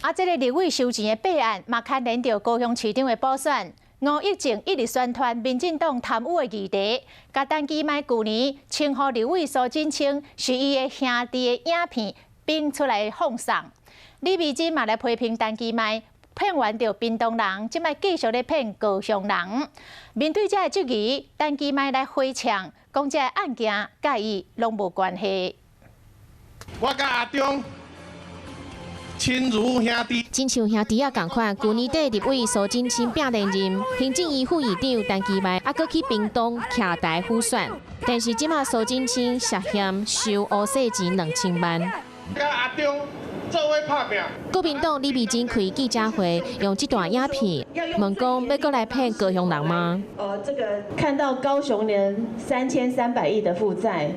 啊，這个立委收錢的弊案，嘛牽連著高雄市長的補選。吳益政一直宣傳民進黨貪污的議題，共陳其邁舊年稱呼立委蘇貞昌是伊的兄弟的影片搬出來放送。李美珍嘛來批評陳其邁騙完著屏東人，這擺繼續咧騙高雄人。面對這个質疑，陳其邁來回嗆，講這个案件佮伊攏無關係。我佮阿中親如兄弟，親像兄弟仔仝款。舊年底立委蘇貞昌拚連任，行政院副院長陳其邁猶閣去屏東徛台輔選，但是這馬蘇貞昌涉嫌收烏色錢2000萬。佮阿中做伙拍拚。國民黨李美珍開記者會，用這段影片問講欲閣來騙高雄人嗎？這個看到高雄連3300億的負債，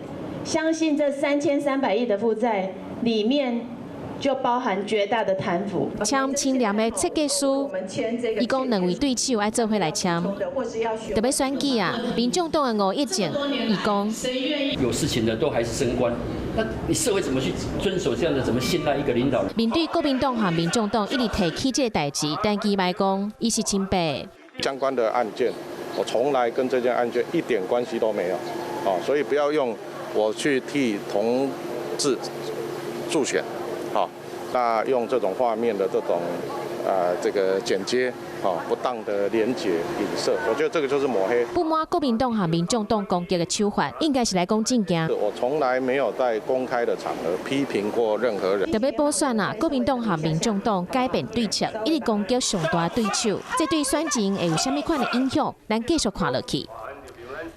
相信這三千三百億的負債裡面，就包含絕大的貪腐。簽清廉的設計師，伊講兩位對手愛做伙來簽，特別選舉啊，民眾黨的吳益政，伊講有事情的都還是升官，那你社會怎麼去遵守這樣的？怎麼信賴一個領導人？面對國民黨和民眾黨一直提起這個代誌，陳其邁講伊是清白。相關的案件，我從來跟這件案件一點關係都沒有，哦，所以不要用我去替同志助選。好，那用這種畫面的這種，這個剪接，不當的連結影射，我覺得這個就是抹黑。不滿國民黨和民眾黨攻擊的手法，應該是來講政見。我從來沒有在公開的場合批評過任何人。特別補選啊，國民黨和民眾黨改變對策，一直攻擊上大對手，這對選情會有啥物款的影響？咱繼續看落去。